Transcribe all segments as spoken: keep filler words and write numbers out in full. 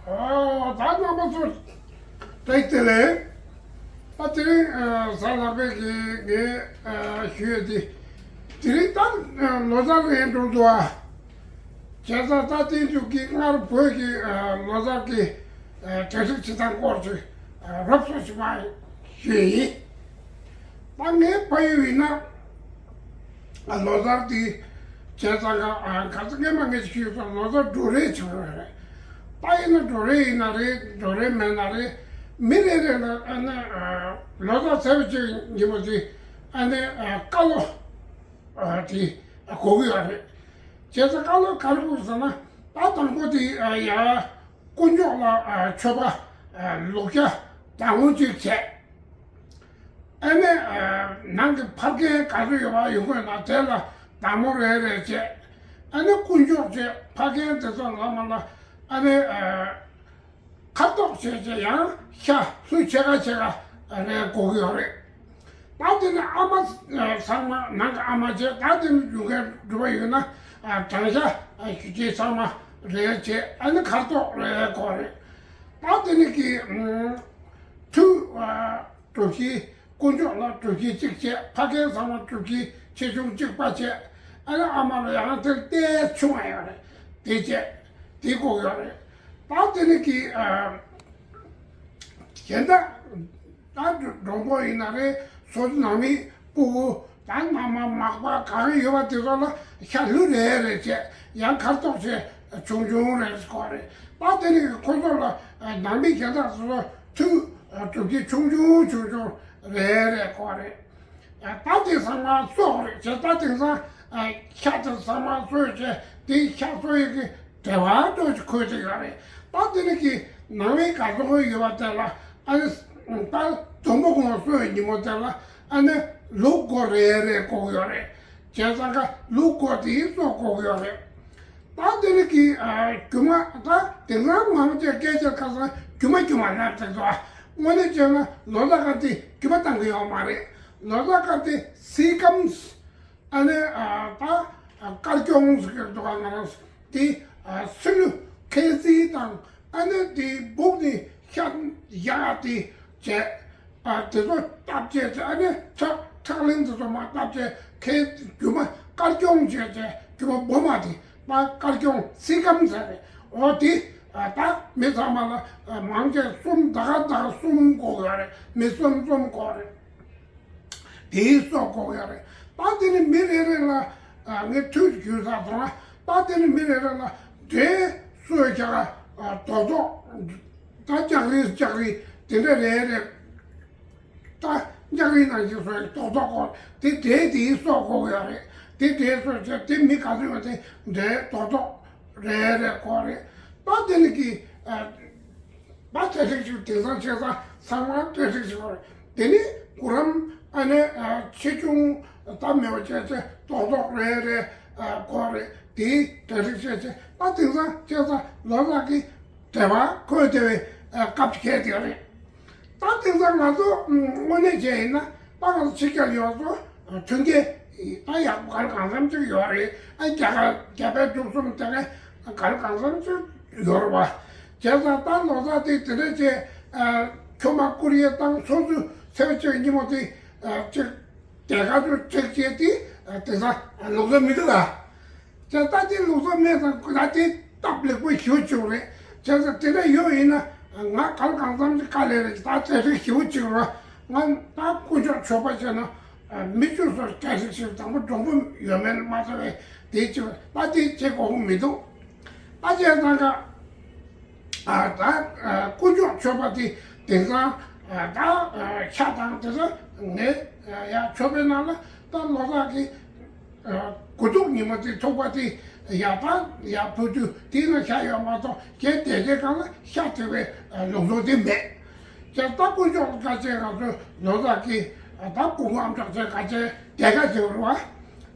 ཨོ། ད་རྣམ་པ་ཚོ་བཀྲ་ཤིས་བདེ་ལེགས། ད་དེ་རིང་ཨ་གཟའ་ལྷག་པའི་གི་ངས་ཨ་ཞུ་ཡས་དེ། དེ་རིང་ད་ཨ་ལོ་གསར་རན་འགྲོ་འདུག་ཨ། བྱས་ཙང་ད་དེ་འདུག་གི་སྔར་བོད་ཀྱི་ཨ་ལོ་གསར་གྱི་ཨ་གྲ་སྒྲིག་བྱེད་སྟངས་སྐོར་ཅིག་ཨ་རོབ་ཙམ་ཞིག་མར་ཞུ་ཡིན། ད་ངའི་ཕ་ཡུལ་ཡིན་ན། ཨ་ལོ་གསར་དེ་བྱས་ཙང་ཀ་ཨ་ག་ཚོད་སྔས་མ་ངས་ཞུས་སོང་། ལོ་གསར་འགྲོ་རེས་བྱུང་ཡོད་རེད། ད་ཡིན་ན་འགྲོ་རེས་ཡིན་ན་རེད། འགྲོ་རེས་མེད་ན་རེད། མི་རེ་རེ་ལ་ཨ་ནི་ཨ་ལོ་གསར་ཚེས་པ་གཅིག་ཉིན་མོ་དེ་ཨ་ནི་ཨ་བཀའ་སློབ་ཨ་དེ་ཨ་དགོས་ཀྱི་ཡོད་རེད། བྱས་ཙང་བཀའ་སློབ་ག་རེ་དགོས་ཟེར་ན། ད་དང་པོ་དེ་ཨ་ཡ་དཀོན་མཆོག་ལ་ཨ་མཆོད་པ་ཨ་ལུག་ཤ་བདག་མོ་གཅིག་བྱས། ཨ་ནི་ཨ་ནང་གི་ཕ་རྒན་ག་ཚོད་ཡོད་པ་ཡོང་གི་ན་དེ་ལ་བདག་མོ་རེ་རེ་བྱས། ཨ་ནི་དཀོན་མཆོག་བྱས། ཕ་རྒན་དེ་ཚོ་ལ་མ་ལ་ཨ་ནི་ཨ་ཁ་དོག་བྱས་བྱས་ཡང་ཤ་ལྷུ་ཕྱེད་ཀ་ཕྱེད་ཀ་རེ་དགོས་ཀྱི་ཡོད་རེད། ད་དེ་ནི་ཨ་མ་ཚང་མ་ནང་གི་ཨ་མ་བྱས། ད་དེ་ནི་ཡོང་མཁན་འགྲུལ་པ་ཡོད་ན་ཨ་བགྲང་བྱ་ཨ་ཞུ་རྒྱུ་ཚང་མ་རེ་བྱས། ཨ་ནི་ཁ་དོག་རེ་དགོས་རེད། ད་དེ་ནི་གི་ཨ་ཐུག་ཨ་གྲུ་བཞི། དཀོན་མཆོག་ལ་གྲུ་བཞི་གཅིག་བྱས། ཕ་རྒན་ཚང་མ་གྲུ་བཞི་ཆེ་ཆུང་གཅིག་པ་བྱས། ཨ་ནི་ཨ་མ་ལ་ཡང་དེར་ཏོག་ཙམ་ཆུང་བ་ཡོད་རེད། དེ་བྱས། དེ་དགོས་ཡོད་རེད། ད་དེ་ནི་གི་ཨ་གཞན་དག་ད་མགྲོན་པོ་ཡིན་ན་རེད། སོ་སོ་ནང་མི་སྤུ་གུ་ད་མནའ་མ་མག་པ་ག་རེ་ཡོད་པ་དེ་ཚོ་ལ་ཤ་ལྷུ་རེ་རེ་བྱས། ཡང་ཁ་དོག་བྱས་ཆུང་ཆུང་རེ་དགོས་རེད། ད་དེ་ནི་ཁོ་ཚོ་ལ་ནང་མི་གཞན་དག་སོ་སོ་ཐུག་གྲུ་བཞི་ཆུང་ཆུང་ཆུང་ཆུང་རེ་རེ་དགོས་རེད། ད་དེ་ཚང་མ་གསོ་དགོས་རེད། བྱས་ད་དེང་སང་ཤ་དེ་ཚང་མ་གསོ་ཡོད་བྱས། དེ་ཤ་གསོ་ཡས་ཀྱི་བྲེལ་བ་འགྲོ་ཅིག་འཁོལ་ཅིག་ཡོད་རེད། ད་དེ་ནི་གི་ནང་མི་ག་ཚོད་ཡོད་པ་དེ་ལ་ཨ་ནི་ད་དུམ་བུ་གོང་གསོ་ཡས་ཉིན་མོ་དེ་ལ་ཨ་ནི་ལུག་མགོ་རེ་རེ་དགོས་ཡོད་རེད། བྱས་ཙང་ཀ་ལུག་མགོ་དེ་གསོ་དགོས་ཡོད་རེད། ད་དེ་ནི་གི་ཨ་རྒྱུ་མ། ད་དེང་སང་མང་ཆེ་སྐད་ཆ་ཁ་སང་རྒྱུ་མ་རྒྱུ་མ་ལབ་ཚར་འདུག་ཨ། དངོས་གནས་བྱས་ན་ལོ་གསར་སྐབས་དེ་རྒྱུ་མ་བཏང་གི་ཡོད་མ་རེད། ལོ་གསར་སྐབས་དེ་སིལ་སྐམ། ཨ་ནི་ཨ་ད་ཨ་དཀར་སྐྱོང་ཟེར་གི་འདུག་ག་ང་རང་དེ་ཨ་སུ་ལུ་ཁེ་ཙི་དང་། ཨ་ནི་དེ་སྦུག་ནི་ཤ་ཡག་དེ་བྱས། ཨ་དེ་ཚོ་བཏབ་བྱས་བྱས། ཨ་ནི་ཁྲག་ཁྲག་ལིང་དེ་ཚོ་མར་བཏབ་བྱས། ཁའི་རྒྱུ་མ་དཀར་སྐྱོང་བྱས་བྱས། རྒྱུ་མ་སྦུག་མ་དེ་མར་དཀར་སྐྱོང་སིལ་སྐམ་ཟེར་རེད། འོ་དེ་ཨ་ད་མི་ཚང་མ་ལ་ཨ་མང་ཆེ་གསུམ། ད་ག་ད་ག་གསུམ་དགོས་ཡོད་རེད། མི་གསུམ་གསུམ་དགོས་རེད། དེའི་གསོ་དགོས་ཡོད་རེད། ད་དེ་ནི་མི་རེ་རེ་ལ་ཨ་ངས་ཐུགས་རྒྱུས་ས་སོང་ང་། ད་དེ་ནི་མི་རེ་རེ་ལ་འདྲེ་གསོ་བྱ་ཨ་རྡོག་རྡོག་ད་ལྕགས་རིལ་ལྕགས་རིལ་དེ་འདྲ་རེ་རེ། ད་ལྕགས་རིལ་ནང་བཞིན་བཟོ་ཡི་རྡོག་རྡོག་གོ། དེ་འདྲའི་དེའི་གསོ་དགོས་ཡོད་རེད། དེ་འདྲའི་གསོ་བྱས་དེ་མི་ག་ཚོད་ཡོད་དེ་འདྲའི་རྡོག་རྡོག་རེ་རེ་དགོས་རེད། ད་དེ་ནི་གི་ཨ་ད་གྲ་སྒྲིག་ཞིག་དེང་སང་ཆེ་ས་ཚང་མ་གྲ་སྒྲིག་ཞིག་དགོས་རེད། དེ་ནི་གུ་རམ་ཨ་ནི་ཨ་ཆེ་ཆུང་ད་མེད་པ་བྱས་བྱས་རྡོག་རྡོག་རེ་རེ་ཨ་དགོས་རེད། དེའི་གྲ་སྒྲིག་བྱས་བྱས། ད་དེང་སང་ཆེ་ས་ལོ་གསར་གི་བྲེལ་བ་འཁོལ་བསྡད་པའི་ཨ་སྐབས་ཤིག་རེད། ད་དེང་སང་ང་ཚོ་དངོས་གནས་བྱས་ཡིན་ན་ད་ང་ཚོ་ཕྱི་རྒྱལ་ཡོངས་སུ་མཐུན་རྐྱེན་ད་ཡག་པོ་ག་རེ་གང་འཚམ་ཅིག་ཡོད་རེད། ཨ་རྒྱ་གར་རྒྱ་བལ་འབྲུག་གསུམ་དེ་ག་ག་རེ་གང་འཚམ་ཅིག་ཡོད་རེད་པ། བྱས་ཙང་ད་ལོ་གསར་དེ་དེ་འདྲ་བྱས། ཨ་ཁྱོ་མ་ཀུ་རེ་བཏང་། སོ་སོའི་ཚེས་པ་གཅིག་ཉིན་མོ་དེ་ཨ་ཅིག་དེ་ག་ཚོད་ཅིག་བྱས་ཏེ་ཨ་དེང་སང་ལོ་གསར་མི་འདུག་ག། བྱས་ཙང་དེ་ལོ་གསར་མེད་ཙང་ད་དེ་སྟབས་ལེགས་པོ་ཞེ་པོ་བྱུང་རེད། བྱས་ཙང་དེ་འདྲ་ཡོད་ཡིན་ན་ང་གང་གང་འཚམ་ཅིག་དཀའ་ལས་རེད། ད་ཚེ་རིག་ཞེ་པོ་བྱུང་རོགས། ང་ད་དཀོན་མཆོག་མཆོད་པ་བྱས་ན་མི་བཅུ་སོགས་སྐྱ་ཞིག་ཞིག་དང་པོ་འགྲོ་འབུམ་ཡོད་མེད་མ་ཚོར་བས། དེ་ཅིག་ད་དེ་བྱེད་དགོས་མི་འདུག། ད་བྱས་ཙང་ཀ་ཨ་ད་ཨ་དཀོན་མཆོག་མཆོད་པ་དེ་དེང་སང་ཨ་ད་ཨ་ཤ་དང་དེ་ཚོ་ངས་ཨ་ཡར་མཆོད་པའི་ནང་ལ་ད་ལོ་གསར་གི་ཨ་དགུ་ཐུག་ཉི་མ་དེ་ཐུག་པ་དེ་ཡར་ད་ཡར་ཕུལ་དུས་དེའི་ནང་ཤ་ཡོད་མ་གཏོགས་གཞན་དེ་གའི་སྒང་ལ་ཤ་བྱེད་པའི་ཨ་ལུགས་སྲོལ་དེ་མེད། བྱས་ད་དཀོན་མཆོག་ལ་དགའ་བྱས་ང་ཚོ་ལོ་གསར་གི་ཨ་ད་སྤུ་གུ་ཨམ་ཅོག་བྱས་དགའ་བྱས་དེ་ག་བྱེད་རུ་བ།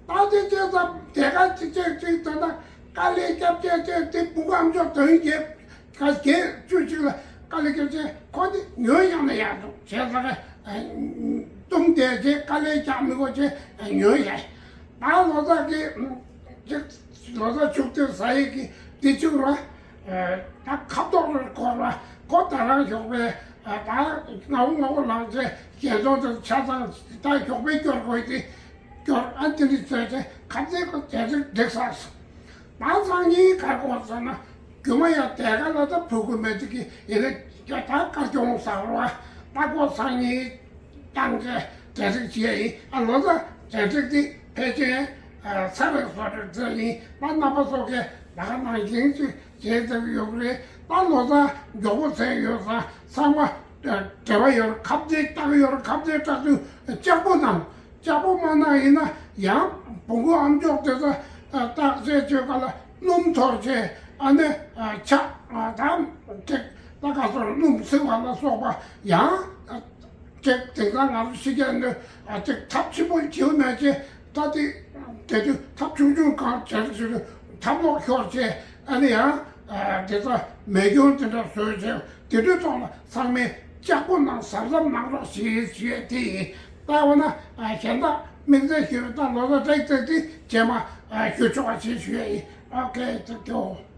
ད་དེ་བྱས་ཙང་དེ་ག་ཅིག་ཅིག་ཅིག་ད་ད་དཀའ་ལས་རྒྱབ་བྱས་བྱས་དེ་སྤུ་གུ་ཨམ་ཅོག་དོན་བརྒྱད་ག་བརྒྱད་བཅུ་གཅིག་ལ་དཀའ་ལས་རྒྱབ་བྱས་ཁོ་དེ་ཉོས་ཡང་ན་ཡག་འདུག། བྱས་ཙང་ཨ་གཏུམ་བསྡད་བྱས་དཀའ་ལས་རྒྱག་མི་དགོས་བྱས་ཉོས་ཡ། ད་ལོ་གསར་གི་ཅིག་ལོ་གསར་ཕྱུགས་དེ་ཟ་ཡི་གི་དེ་བཅུག་རོགས། ད་ཁ་ཐོག་ལ་སྐོར་བ་ཁོ་ད་རང་ཞོགས་པའི་ད་ང་བོ་ང་བོ་ལངས་ཚེ་རྒྱལ་ཚོགས་དེ་ཆ་ཚང་ད་ཞོགས་པའི་སྐྱོར་དགོས་དེ་སྐྱོར་ཨ་དེ་འདྲ་བྱས་ཚེ་ཁ་ཚེ་ཁོ་དེ་རིགས་འགྲིག་ས་སོང་། ད་སང་ཉིན་ག་སྐོར་ཟེར་ན་རྒྱུ་མ་ཡང་དེ་ག་ལ་ད་ཕྲུ་གུ་མེད་ཅིག་གི་ཡིན་ན་ད་དཀར་གྱོང་ཟ་བར་བ་ད་ཁོ་སང་ཉིན། བཏང་སྟེ་གྲ་སྒྲིག་བྱས་ཡིན། ཨ་ལོ་ཙཱ་གྲ་སྒྲིག་འདི་ཕལ་ཆེར་ཚར་བའི་བཟོ་འདྲ་ཡིན། ད་རྣམ་པ་ཚོ་གས་ད་ག་ནང་བཞིན་ཅིག་བྱས་ཚར་ཡོད་རེད། ད་ལོ་ཙཱ་མགྱོགས་པོ་ཚར་ཡོད་ཙང་ཚང་མ་འབྲེལ་བ་ཡོད་ཁ་གཏད་བཏགས་ཡོད་ཁ་གཏད་བཏགས་དུས་ལྕགས་པོ་གནང་། ལྕགས་པོ་མ་གནང་ཡིན་ན་ཡང་བོང་གུ་ཨམ་ཅོག་དེ་ཚོ་བཏགས་བྱས་བྱོས་ག་ལ་སྣུམ་འཐོར་བྱས་ཨ་ནི་ཆག་ད་ཅིག་ད་ག་ཚོར་སྣུམ་སེལ་བ་ལ་སོགས་པ་ཡང་། ཅིག་དེང་སང་ང་ཚོ་ཤི་རྒྱག་འདི་ཅིག་ཐབ་ཆེན་པོ་བྱེད་མེད་ཅེ་ད་དེ་དེ་དུས་ཐབ་ཆུང་ཆུང་གང་བྱས་ཟེར་དུས་ཐབ་ལོག་ཤོར་ཅེ་ཨ་ནི་ཡང་དེ་ཚོ་མེ་སྐྱོན་དེ་འདྲ་བཟོས་ཅེ་དེ་དུས་ཐོག་ལ་ཚང་མས་ལྕགས་པོ་ནང་གཟབ་གཟབ་གནང་རོགས་ཞེས་ཞུ་ཡས་དེ་ཡིན། ད་འོ་ན་གཞན་དག་དམིགས་བསལ་ཞུ་ད་ལོ་ཙཱ་བཀྲ་ཤིས་བདེ་ལེགས་དེ་རྗེས་མ་ཞུ་ཆོག་པ་ཞེས་ཞུ་ཡས་ཡིན། ཨོ་ཁེ་ཐེང་ཀིའུ།